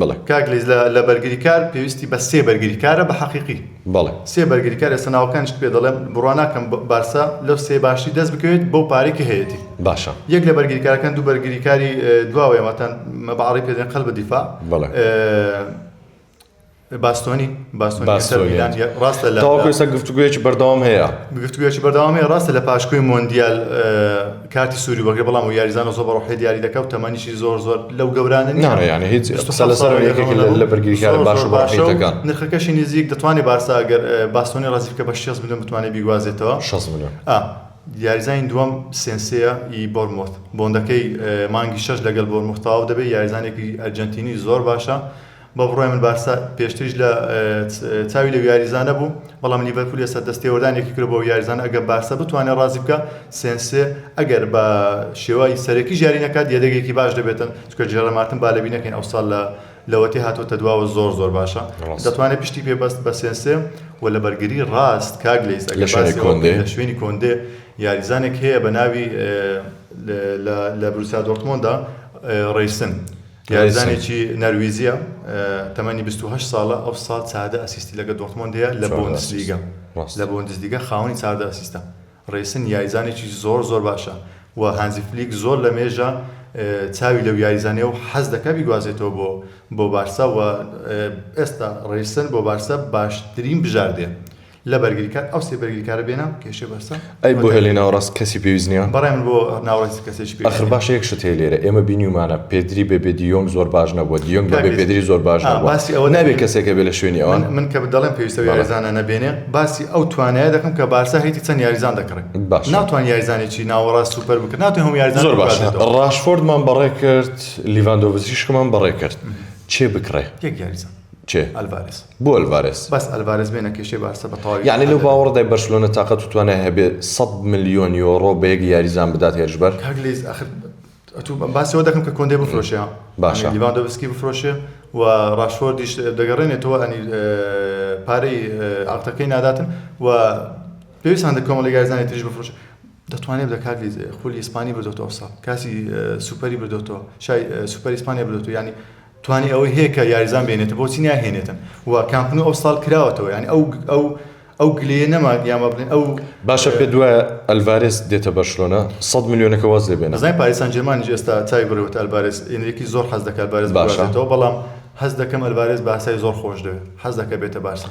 بەڵێ. کاک لەیس لە لە بەرگریکار پێویستی بە سێ بەرگریکارە بە حەقیقی. بەڵێ. سێ بەرگریکار ئێستا ناوەکانیشت پێ دەڵێم بڕوا ناکەم بارسا لەو سێ باشی دەست بکەوێت بەو پارەی کە هەیەتی. باشە. یەک لە بەرگریکارەکان دوو بەرگریکاری دواوەیە واتە بە عەڕەبی پێ دەڵێن قلب دفاع. بەڵێ. باستۆنی باستۆنی ئینتەر میلان ڕاستە لە تاوەکو ئێستا گفتوگۆیەکی بەردەوام هەیە. گفتوگۆیەکی بەردەوام هەیە ڕاستە لە پاشکۆی مۆندیال کارتی سووری وەرگرت بەڵام و یاریزانە زۆر بە ڕۆحی دیاری دەکا و تەمەنیشی زۆر زۆر لەو گەورانە نییە. نا یانی هیچ قسە لەسەر یەکێک لە بەرگریکارە باش و بەڕۆحیەتەکان. نرخەکەشی نزیک دەتوانێت بارسا ئەگەر باستۆنی ڕازی بکە بە 6 ملیۆن بتوانێت بیگوازێتەوە. 6 ملیۆن. یاریزانی دووەم سێنسێیە ی بۆرنمۆث، بۆندەکەی مانگی شەش لەگەڵ بۆرنمۆث تەواو دەبێت، یاریزانێکی ئەرجەنتینی زۆر باشە، بە بڕوای من بارسا پێشتریش لە چاوی لەو یاریزانە بوو، بەڵام لیڤەرپوول ئێستا دەستێوەردانێکی کردووە بۆ یاریزانە، ئەگەر بارسا بتوانێت ڕازی بکا سێنسێ ئەگەر بە شێوەی سەرەکیش یاری نەکات یەدەگێکی باش دەبێتن، چونکە جێرارد مارتن با لەبیر نەکەین ئەوساڵ لە لەوەتەی هاتووەتە دواوە زۆر زۆر باشە دەتوانێت پشتی پێ بەست بە سێنسێ و لە بەرگری ڕاست کاک لەیس ئەگەر باسی ئەوە بکەین لە شوێنی کۆندێ یاریزانێک هەیە بە ناوی لە بروسیا دۆرتمۆندا ڕیسن یاریزانێکی نەرویزیە تەمەنی 28 ساڵە ئەو ساڵ 14 ئەسیستی لەگە دۆرتمۆند هەیە لە بۆندسلیگا لە بۆندسلیگا خاوەنی 14 ئەسیستە ڕیسن یاریزانێکی زۆر زۆر باشە و هانزی فلیک زۆر لە مێژە چاوی لەو یاریزانەیە و حەز دەکا بیگوازێتەوە بۆ بۆ بارسا و ئێستا ڕیسن بۆ بارسا باشترین بژاردەیە لە بەرگریکار ئەو سێ بەرگریکارە بێنە کێشەی بارسا ئەی بۆ هێلی ناوەڕاست کەسی پێویست نییە؟ بەڕای من بۆ ناوەڕاستی کەسێکی پێویست ئەخر باشە یەک شت هەیە لێرە ئێمە بینیومانە پێدری بێ بێ دیۆنگ زۆر باش نەبووە دیۆنگ بە بێ پێدری زۆر باش نەبووە باسی ئەوە نابێ کەسێک هەبێ لە شوێنی ئەوان من کە دەڵێم پێویستە یاریزانە نەبێنێ باسی ئەو توانایە دەکەم کە بارسا هەیتی چەند یاریزان دەکڕێ باشە ناتوان یاریزانێکی ناوەڕاست سوپەر بکرد ناتوان هەموو یاریزان زۆر باشە ڕاشفۆردمان بەڕێ کرد لیڤاندۆڤسکیشمان بەڕێ کرد چێ بکڕێ یەک یاریزان چێ ئەلڤارێز بۆ ئەلڤارێز بەس ئەلڤارێز بێنە کێشەی بارسا بە تەواوی یعنی لەو باوەڕدای بەرشلۆنە تاقەت و توانای هەبێ 100 ملیۆن یۆرۆ بە یەک یاریزان بدات هێرشبەر؟ کاک لیز ئەخر ئەتوو باسی ئەوە دەکەم کە کۆندێ بفرۆشێ باشە لیڤاندۆڤسکی بفرۆشێ و ڕاشفۆردیش دەگەڕێنێتەوە ئەنی پارەی عەقدەکەی ناداتن و پێویستان دە کۆمەڵی یاریزانی تریش بفرۆشێ دەتوانێت بە کاک لیز خولی ئیسپانی بردۆتەوە ئەوساڵ کاسی سوپەری بردۆتەوە شای سوپەری ئیسپانیا بردۆتەوە یعنی توانی ئەوەی هەیە کە یاریزان بێنێتە بۆچی ناهێنێتن و کامپ نو ئەو ساڵ کراوەتەوە یعنی ئەو ئەو ئەو گلەیە نەما یان با بڵێین ئەو باشە پێت وایە ئەلڤارێز دێتە بەرشلۆنە 100 ملیۆنەکە واز لێ بێنە؟ دەزانی پاریس سان جێرمانیش ئێستا چاوی بڕیوەتە ئەلڤارێز ئێنریکی زۆر حەز دەکات ئەلڤارێز باشە. بگوازێتەوە بەڵام هەست دەکەم ئەلڤارێز بارسای زۆر خۆش دەوێت حەز دەکات بێتە بارسا.